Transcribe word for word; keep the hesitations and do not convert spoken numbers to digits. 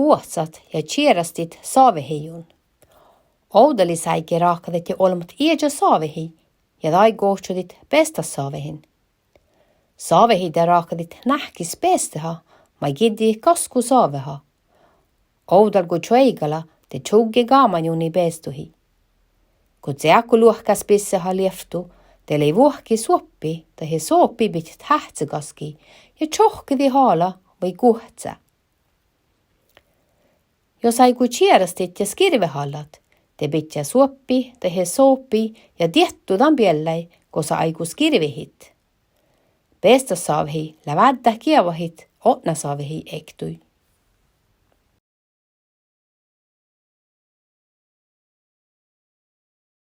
guohcat ja čierastit savehiiguin. Ovdalis áigge ráhkadedje olbmot ieža savehii ja daid gohčodit beasttasavehiin. Savehiidda ráhkadit náhkis beasttaha maid giddejit gaskku saveha. Ovdal go čuoigala de čugge gámanjuni beasttuhiid. Go ceakko luohkás bisseha liavttu, de lei vuohki suoppi dahje sopi bidjat háhccegaskii ja čohkkedit ala vai guohcá. Jos áigu čierastit ja skirvehallat, de bidjá suoppi dahje sopi ja diettu dan beallái gosa áigu skirvehit. Beasttasavehi lea váddát geavahit otná savehii ektui.